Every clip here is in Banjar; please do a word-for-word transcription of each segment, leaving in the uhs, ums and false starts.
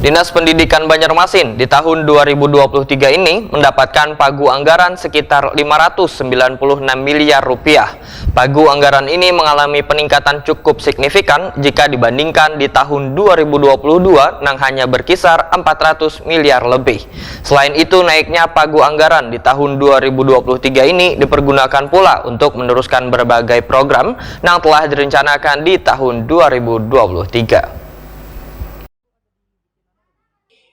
Dinas Pendidikan Banjarmasin di tahun dua ribu dua puluh tiga ini mendapatkan pagu anggaran sekitar lima ratus sembilan puluh enam miliar rupiah. Pagu anggaran ini mengalami peningkatan cukup signifikan jika dibandingkan di tahun dua ribu dua puluh dua nang hanya berkisar empat ratus miliar lebih. Selain itu, naiknya pagu anggaran di tahun dua ribu dua puluh tiga ini dipergunakan pula untuk meneruskan berbagai program nang telah direncanakan di tahun dua ribu dua puluh tiga.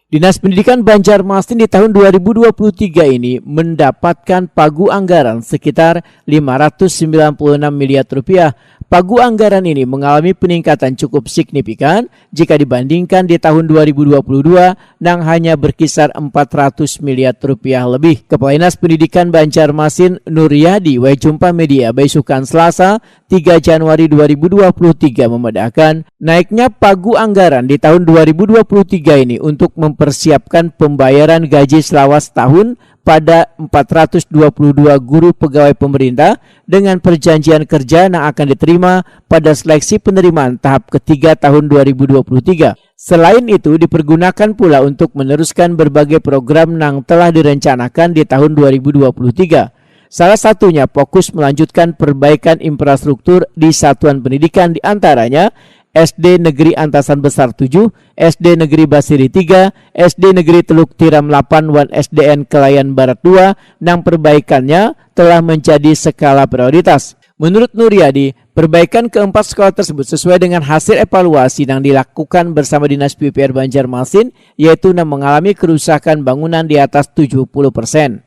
Dinas Pendidikan Banjarmasin di tahun dua ribu dua puluh tiga ini mendapatkan pagu anggaran sekitar lima ratus sembilan puluh enam miliar rupiah. Pagu anggaran ini mengalami peningkatan cukup signifikan jika dibandingkan di tahun dua ribu dua puluh dua nang hanya berkisar empat ratus miliar rupiah lebih. Kepala Dinas Pendidikan Banjarmasin Nuryadi wai jumpa media baisukan Selasa tiga Januari dua ribu dua puluh tiga memadahakan, naiknya pagu anggaran di tahun dua ribu dua puluh tiga ini untuk mempersiapkan pembayaran gaji selawas tahun pada empat ratus dua puluh dua guru pegawai pemerintah dengan perjanjian kerja yang akan diterima pada seleksi penerimaan tahap ketiga tahun dua ribu dua puluh tiga. Selain itu, dipergunakan pula untuk meneruskan berbagai program yang telah direncanakan di tahun dua ribu dua puluh tiga. Salah satunya fokus melanjutkan perbaikan infrastruktur di satuan pendidikan, di antaranya S D Negeri Antasan Besar tujuh, S D Negeri Basiri tiga, S D Negeri Teluk Tiram delapan, wan S D N Kelayan Barat dua, nang perbaikannya telah menjadi skala prioritas. Menurut Nuryadi, perbaikan keempat sekolah tersebut sesuai dengan hasil evaluasi yang dilakukan bersama Dinas P U P R Banjarmasin, yaitu yang mengalami kerusakan bangunan di atas tujuh puluh persen.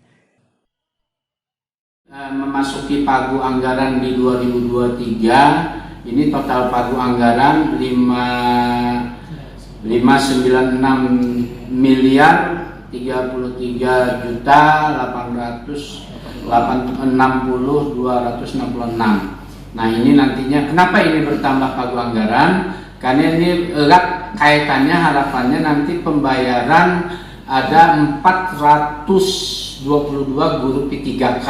Eh, memasuki pagu anggaran di dua ribu dua tiga, ini total pagu anggaran lima, lima sembilan enam miliar tiga puluh tiga juta delapan ratus enam puluh dua ratus enam puluh enam. Nah, ini nantinya, kenapa ini bertambah pagu anggaran? Karena ini erat kaitannya, harapannya nanti pembayaran ada empat ratus dua puluh dua guru P tiga K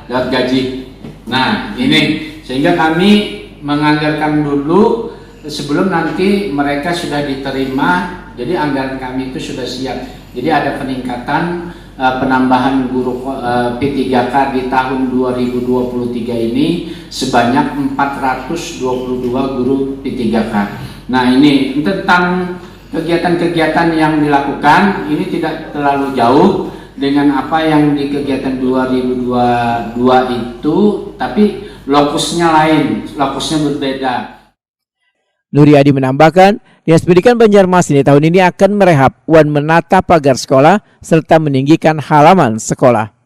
lewat gaji. Nah, ini sehingga kami menganggarkan dulu sebelum nanti mereka sudah diterima, jadi anggaran kami itu sudah siap. Jadi ada peningkatan, eh, penambahan guru ko-, eh, P tiga K di tahun dua ribu dua puluh tiga ini sebanyak empat ratus dua puluh dua guru P tiga K. Nah, ini tentang kegiatan-kegiatan yang dilakukan ini tidak terlalu jauh dengan apa yang di kegiatan dua ribu dua puluh dua itu, tapi lokusnya lain, lokusnya berbeda. Nuryadi menambahkan, Dinas Pendidikan Banjarmasin di tahun ini akan merehab wan menata pagar sekolah serta meninggikan halaman sekolah.